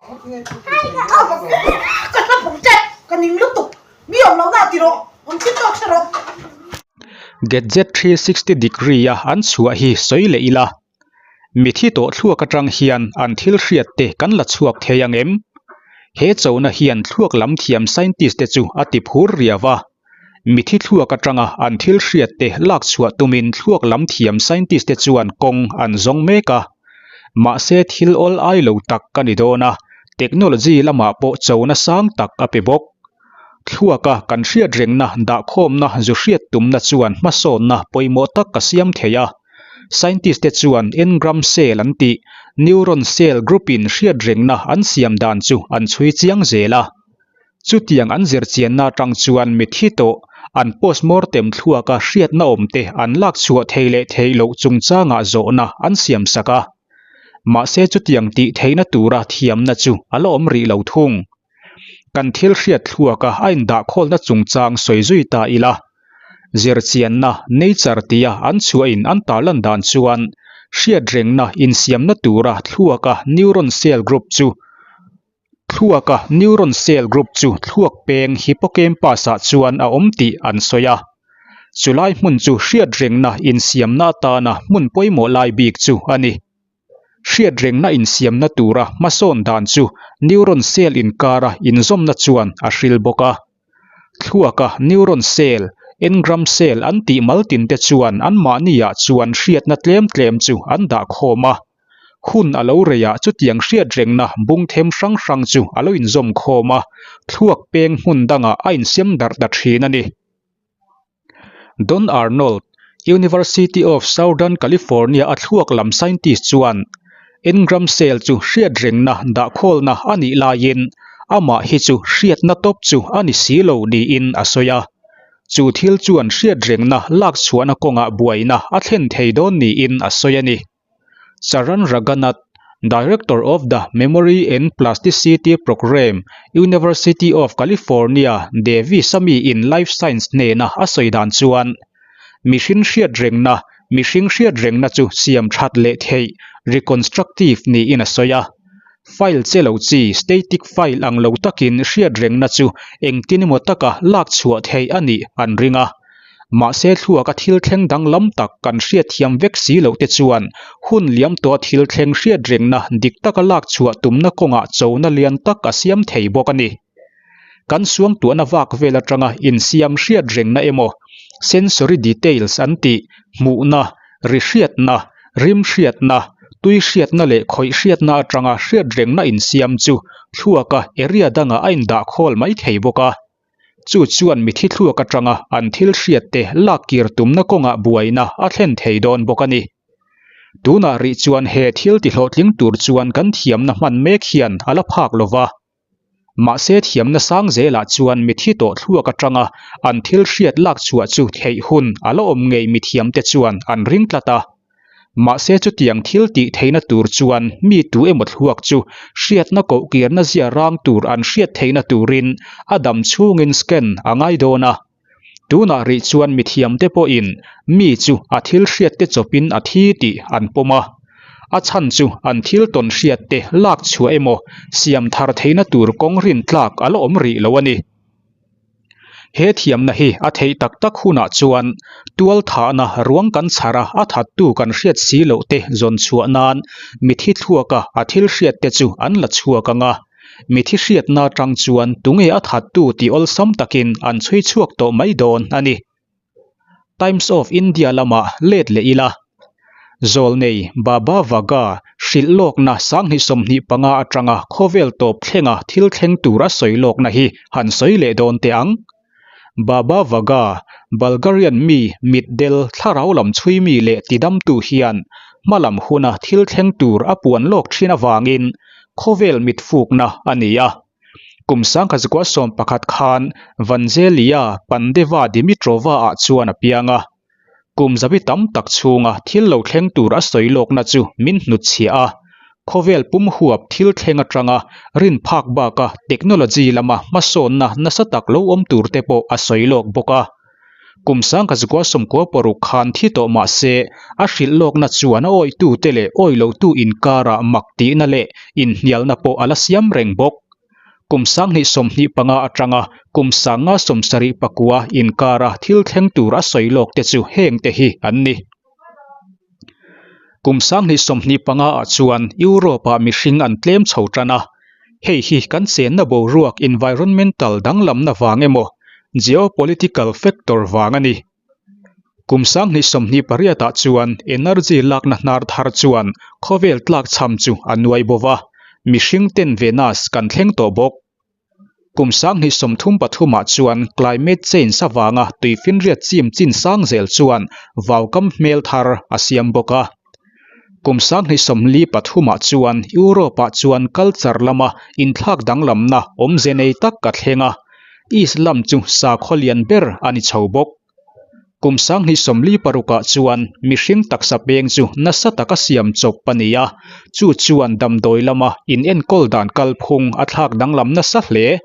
Ka hla bawk che, ka ning lutuk, mi awm lohna ti rawh, awm thil tawk hre rawh. Gadget 360 degree a an chhuah hi sawi leh ila, mithi tawh thluak atang hian an thil hriat te kan la chhuak thei ang em? He chona hian thluak lam thiam scientist te chu a ti phur riau a. Mithi thluak atanga an thil hriat te lak chhuah tumin thluak lam thiam scientist te chuan kawng an zawng mek a. Mahse thil awl ai lo tak ka ni dawn a, technology lamah pawh chona sang tak a pe bawk. Thluaka kan hriat rengna dahkhawmna zu hriat tumna chuan hmasawnna pawimawh tak a siam thei a. Scientist te chuan engram cell an tih, neuron cell group in hriat rengna an siam dan chu an chhui chiang zel a. Chutiang an zirchianna atang chuan mithi tawh an postmortem thluaka hriatna awmte an lak chhuah thei leh theih loh chungchangah zawhna an siam sak a. Mahse chutiang tih theihna tura thiamna chu a la awm rih lo thung. Kan thil hriat thluaka a indahkhawlna chungchang sawi zui ta ila, zirchianna Nature tia an chhuahin an tarlan dan chuan hriatrengna insiamna tura thluaka neuron cell group chu Thluaka neuron cell group chu thluak peng hippocampus-ah chuan a awm tih an sawi a. Chulai hmun chu hriatrengna insiamna atana hmun pawimawh lai bik chu a ni. Hriatrengna insiamna tura hmasawn dan chu neuron cell inkara inzawmna chuan a hril bawk a. Thluaka neuron cell, engram cell an tih maltinte chuan anmahniah chuan hriatna tlem tlem chu an dah khawm a. Hun a lo reiah chutiang hriatrengna bung them hrang hrang chu a lo inzawm khawm a, thluak peng hmun dangah a insiam darh ta thin a ni. Don Arnold, University of Southern California a thluak lam scientist chuan engram cell chu hriatrengna dahkhawlna a nih laiin amah hi chu hriatna tawp chu a ni si lo niin a sawi a. Chu thil chuan hriatrengna lak chhuahna kawngah buaina a thlen thei dawn niin a sawi a ni. Charan Raghunath, Director of the Memory and Plasticity Program, University of California, Davis a mi in Life Science hnena a sawi dan chuan, Mihring hriatrengna, mihring hriatrengna chu siam that leh theih, reconstructive, niin a sawi a. File che lo chi, static file, ang lo takin hriatrengna chu engtin emaw taka lak chhuah theih a nih an ring a. Mahse thluaka thil thleng danglam tak kan hriatthiam vek si loh te chuan hun liam tawha thil thleng hriatrengna dik taka lak chhuah tumna kawngah chona lian tak a siam thei bawk a ni. Kan suangtuahna vak vel atanga insiam hriatrengna emaw sensory details an tih hmuhna, ri hriatna, rim hriatna, tui hriatna leh khawih hriatna atanga hriatrengna insiam chu thluaka area dangah a indahkhawl mai thei bawk a. Chu chuan mithi thluak atanga an thil hriatte lak kir tumna kawngah buaina a thlen thei dawn bawk a ni. Tunah rih chuan he thil tihlawhtling tur chuan kan thiamna hman mek hian a la phak lo va. Mahse thiamna sang zelah chuan mithi tawh thluak atanga an thil hriat lak chhuah chu theih hun a la awm ngei mithiamte chuan an ring tlat a. Mahse chutiang thil tih theihna tur chuan mi tu emaw thluak chu hriatna koh kirna zia rang tur an hriat theihna turin a dam chhungin scan a ngai dawn a. Tunah rih chuan mithiamte pawhin mi chu a thil hriatte chawpin a thi tih an pawm a. A chhan chu an thil tawn hriatte lak chhuah emaw siam thar theihna tur kawng rintlak a la awm rih lo a ni. He thiamna hi a theih tak tak hunah chuan tual thahna ruang kan chhar a, a thattu kan hriat si loh te zawn chhuah nan mithi thluaka a thil hriat te chu an la chhuak ang a. Mithi hriatna atang chuan tunge a thattu tih awlsam takin an chhui chhuak tawh mai dawn a ni. Times of India lamah let leh ila. Zawlnei Baba Vanga hrilh lawkna 2025 atanga khawvel tawp thlenga thil thleng tur a sawi lawkna hi han sawi leh dawn teh ang. Baba Vanga, Bulgarian mi mitdel thlarau lam chhui mi leh tidamtu hian hmalam huna thil thleng tur a puan lawk thin avangin khawvel mitfukna a ni a. Kum 1911 khan Vangelia Pandeva Dimitrova-ah chuan a piang a. Kum zabi tam tak chhunga thil lo thleng tur a sawi lawkna chu min hnutchhiah a. Khawvel pum huap thil thleng atanga rin phak baka technology lama hmasawnna nasa tak lo awm tur te pawh a sawi lawk bawk a. Kum sangkazukua sawmkua paruk khan thi tawh mah se, a hrilh lawkna chuan a awihtute leh awilotu inkarah mak tihna leh inhnialna pawh a la siam reng bawk. Kum 2025 atanga kum 1974 inkara thil thleng tur a sawi lawk te chu heng te hi an ni. Kum 2025 ah chuan Europe-ah mihring an tlem chho tan a, hei hi kan chenna boruak environmental danglamna vang emaw geopolitical factor vang a ni. Kum 2028 ah chuan energy lakna hnar thar chuan khawvel tlakchham chu a nuai bo va, mihring ten Venus kan thleng tawh bawk. Kum 2033 ah chuan climate change avanga tuifinriat chim chin sang zel chuan vaukam hmel thar a siam bawk a. Kum 2043 ah chuan Europe ah chuan culture lama inthlak danglamna awmze nei tak a thleng a, Islam chu sakhaw lian ber a ni chho bawk. Kum 2046 ah chuan mihring taksa peng chu nasa taka siam chawp a ni a, chu chuan damdawi lama inenkawl dan kalphung a thlak danglam nasa hle.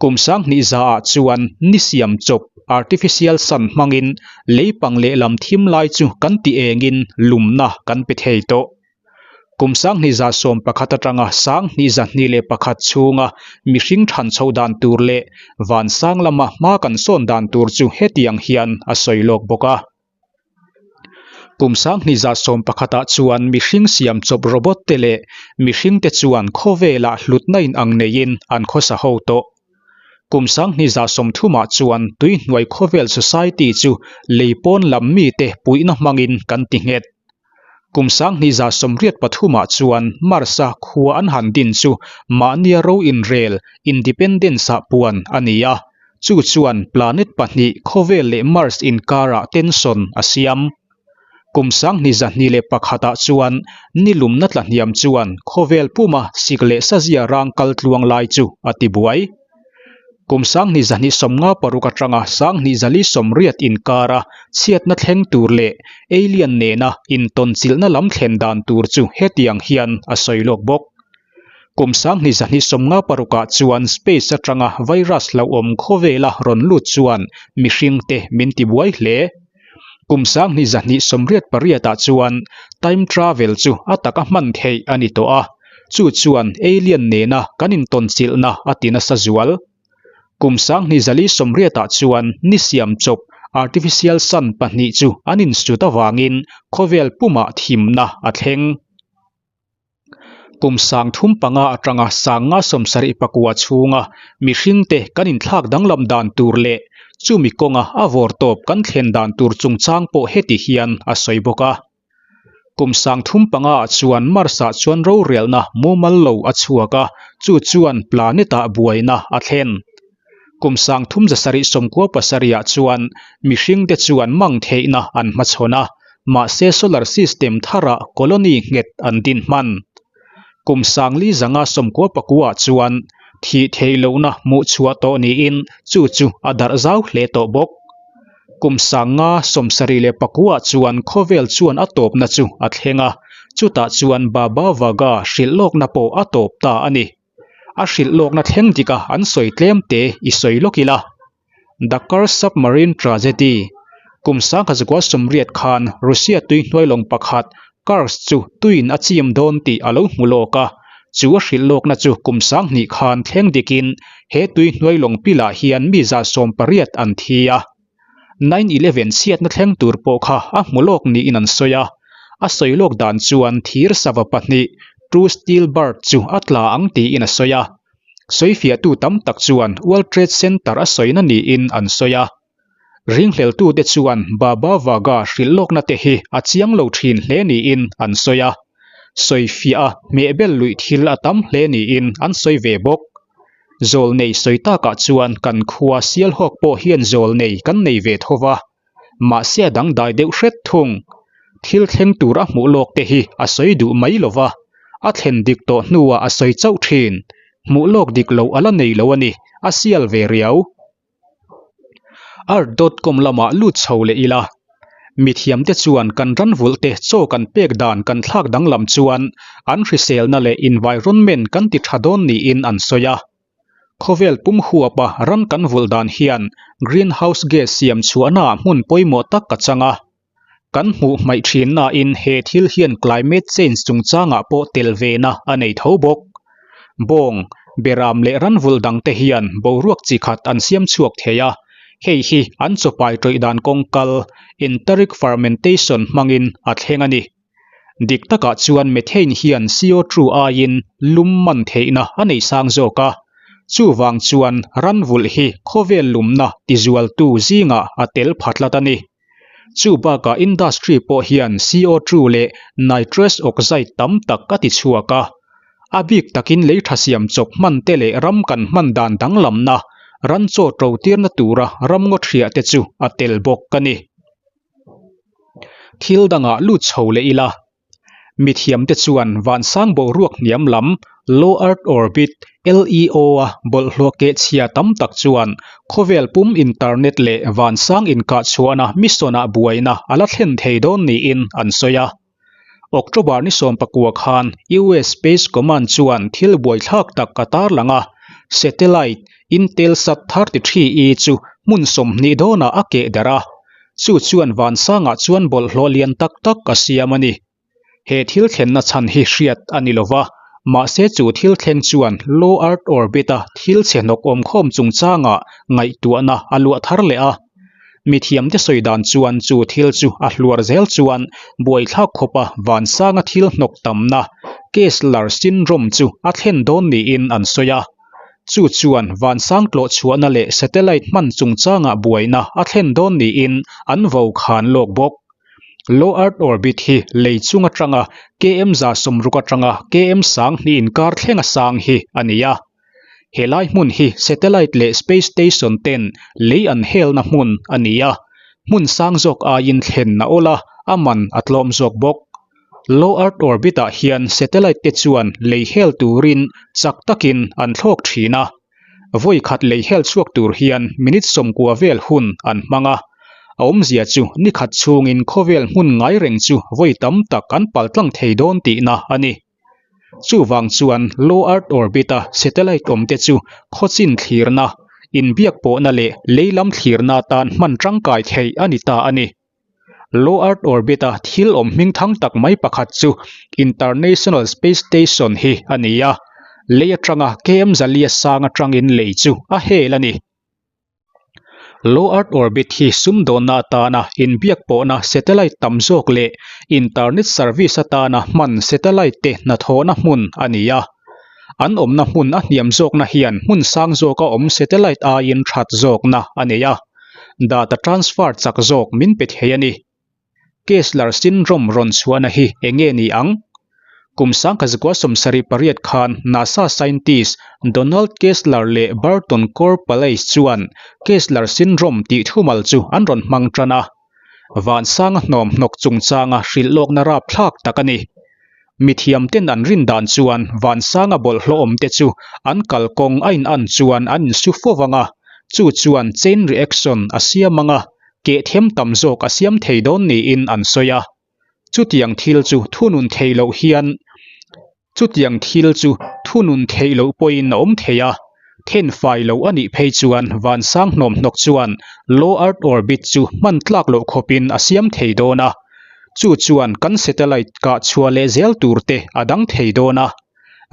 Kum 2100 ah chuan ni siam chawp, artificial sun, hmangin leipang lehlam thim lai chu kan ti engin lumna kan pe thei tawh. Kum 2111 atanga 2021 chhunga mihring than chhoh dan tur leh vansang lama hma kan sawn dan tur chu hetiang hian a sawi lawk bawk a. Kum 2111 ah chuan mihring siam chawp robot te leh mihring te chuan khawvelah hlutna inang neiin an khawsa ho tawh. Kum 2130 ah chuan tuihnuai khawvel society chu lei pawn lam mite puihna hmangin kan ti nghet. Kum 2183 ah chuan Mars-a khua an han din chu mahnia ro inrel, independence-ah puan a ni a, chu chuan planet pahnih khawvel leh Mars inkarah tension a siam. Kum 2021 ah chuan ni lumna tlahniam chuan khawvel puma sik leh sazia rang kal tluang lai chu a tibuai. Kum 2026 atanga 2080 inkara chhiatna thleng tur leh alien nena intawnchilhna lam thlen dan tur chu hetiang hian a sawi lawk bawk. Kum 2026 ah chuan space atanga virus hlauhawm khawvela rawn lut chuan mihringte min tibuai hle. Kum 2028 ah chuan time travel chu a taka hman theih a ni tawh a, chu chuan alien nena kan intawnchilhna a ti nasa zual. Kum 2030 ah chuan ni siam chawp artificial sun pahnih chu an insut avangin khawvel pumah thimna a thleng. Kum 35 atanga 1974 chhunga mihringte kan inthlak danglam dan tur leh chumi kawnga a vawrtawp kan thlen dan tur chungchang pawh heti hian a sawi bawk a. Kum 35 ah chuan Mars-ah chuan rorelna mumal lo a chhuak a, chu chuan planet-ah buaina a thlen. Kum 3797 ah chuan mihringte chuan mang theihna an hmachhawn a, mahse solar system tharah colony nghet an din hman. Kum 4990 ah chuan thih theih lohna hmuh chhuah tawh niin chu chu a darh zau hle tawh bawk. Kum 5074 ah chuan khawvel chuan a tawpna chu a thleng a, chutah chuan Baba Vanga hrilh lawkna pawh a tawp ta a ni. A hrilh lawkna thleng dik a an sawi tlem te i sawi lawk ila. Dakar Submarine Tragedy, Kum 1980 khan Russia tui hnuailawng pakhat Kursk chu tuiin a chim dawn tih a lo hmu lawk a, chu a hrilh lawkna chu kum 2000 khan thleng dikin he tui hnuailawng pilah hian mi 80 an thi a. Nine eleven chhiatna thleng tur pawh kha a hmu lawk niin an sawi a, a sawi lawk dan chuan thir sava pahnih, two steel bird, chu a tla ang tiin a sawi a. Sawifiahtu tam tak chuan World Trade Center a sawina niin an sawi a. Ringhleltute chuan Baba Vanga hrilh lawkna te hi a chiang lo thin hle niin an sawi a. Sawifiah a hmehbel luih thil a tam hle niin an sawi ve bawk. Zawlnei sawi takah chuan kan khua Sialhawk pawh hian zawlnei kan nei ve tho va, mahse a dangdai deuh hret thung. Thil thleng tur a hmuh lawk te hi a sawi duh mai lo va, a thlen dik tawh hnuah a sawi chauh thin. Hmuh lawk dik loh a la nei lo a ni, a sial ve riau. Earth dot com lamah lut chho leh ila, mithiamte chuan kan ranvulhte chaw kan pek dan kan thlak danglam chuan an hriselna leh environment kan ti tha dawn niin an sawi a. Khawvel pum huapa ran kan vulh dan hian greenhouse gas siam chhuahnaah hmun pawimawh tak a chang a. Kan hmuh hmaih thin nain he thil hian climate change chungchangah pawh tel vena a nei tho bawk. Bawng, beram leh ranvulh dangte hian boruak chi khat an siam chhuak thei a, hei hi an chawpai tawih dan kawng kal, enteric fermentation, hmangin a thleng a ni. Dik takah chuan methane hian CO2 aiin lum man theihna a nei sang zawk a, chuvang chuan ranvulh hi khawvel lumna tizualtu zingah a tel pha tlat a ni. Chu bakah industry pawh hian CO2 leh nitrous oxide tam tak a ti chhuak a. A bik takin lei tha siam chawp hman te leh ram kan hman dan danglamna, ran chaw to tirna tura ramngaw thiah te chu a tel bawk a ni. Thil dangah lut chho leh ila. Mithiamte chuan vansang boruak hniam lam, Low Earth Orbit, LEO, a bawlhhlawh kehchhia tam tak chuan khawvel pum internet leh vansang inkahchhuahna mission-ah buaina a la thlen thei dawn niin an sawi a. October ni 19 khan US Space Command chuan thil buaithlak tak a tarlang a, satellite Intelsat 33E chu hmun 20 dawnah a keh darh a. Chu chuan vansangah chuan bawlhhlawh lian tak tak a siam a ni. He thil thlenna chhan hi hriat a ni lova, mahse chu thil thleng chuan Low Earth Orbit-a thil chhe hnawk awmkhawm chungchangah ngaihtuahna a luah thar leh a. Mithiamte sawi dan chuan chu thil chu a hluar zel chuan buaithlak khawpa vansanga thil hnawk tamna, Kessler syndrome chu a thlen dawn niin an sawi a. Chu chuan vansang tlawh chhuahna leh satellite hman chungchangah buaina a thlen dawn niin an vo khan lawk bawk. Low Earth Orbit hi lei chung atanga km 60 atanga km 2000 inkar thlenga sang hi a ni a. Helai hmun hi satellite leh space station ten lei an helna hmun a ni a, hmun sang zawk aiin thlen a awl a, a man a tlawm zawk bawk. Low Earth Orbit-ah hian satellite te chuan lei hel turin chak takin an thlawk thin a. Vawi khat lei hel chhuak tur hian minute 90 vel hun an hmang a. A awmzia chu ni khat chhungin khawvel hmun ngai reng chu vawi tam tak an paltlang thei dawn tihna a ni. Chuvang chuan Low Earth Orbit-a satellite awmte chu khawchin thlirna, inbiak pawhna leh lei lam thlirna atan hman tangkai theih a ni ta a ni. Low Earth Orbit-a thil awm hming thang tak mai pakhat chu International Space Station hi a ni a, lei atanga km zalia sang atangin lei chu a hel a ni. Low Earth Orbit hi sumdawnna atana inbiak pawhna satellite tam zawk leh internet service atana hman satellite te hnathawhna hmun a ni a. An awmna hmun a hniam zawkna hian hmun sang zawka awm satellite aiin that zawkna a nei a. Data transfer chak zawk min pe thei a ni. Kessler syndrome rawn chhuahna hi eng nge ni ang? Kum 1978 khan NASA scientist Donald Kessler leh Burton Cour-Palais chuan Kessler syndrome tih thumal chu an rawn hmang tan a. Vansanga hnawm hnawk chungchanga hrilh lawkna rapthlak tak a ni. Mithiamten an rin dan chuan Vansanga bawlhhlawh awmte chu an kalkawng a in-an chuan an insu fo vang a, chu chuan chain reaction a siam ang a, keh them tam zawk a siam thei dawn niin an sawi a. Chutiang thil chu thunun theih loh hian Chutiang thil chu thunun theih loh pawhin a awm thei a, then fai loh a nih phei chuan Vansang hnawm hnawk chuan Low Earth Orbit chu hman tlak loh khawpin a siam thei dawn a. Chu chuan kan satellite kah chhuah leh zel tur te a dang thei dawn a.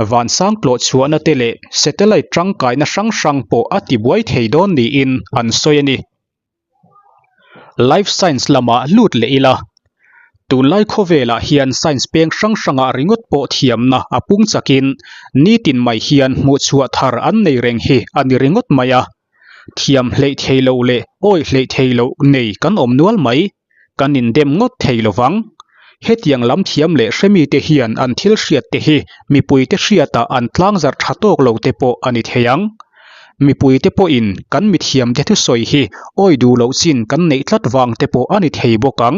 Vansang tlawh chhuahna te leh satellite tangkaina hrang hrang pawh a tibuai thei dawn niin an sawi a ni. Life science lamah lut leh ila. Tunlai khawvelah hian science peng hrang hrangah ringawt pawh thiamna a pung chakin nitin mai hian hmuhchhuah thar an nei reng hi a ni ringawt mai a. Thiam hleih thei loh leh awih hleih thei loh nei kan awm nual mai. Kan indem ngawt thei lovang. Hetiang lam thiam leh hremite hian an thil hriatte hi mipuite hriatah an tlangzarh tha tawk lo te pawh a ni thei ang. Mipuite pawhin kan mithiamte thusawi hi awi duh loh chin kan neih tlat vang te pawh a ni thei bawk ang.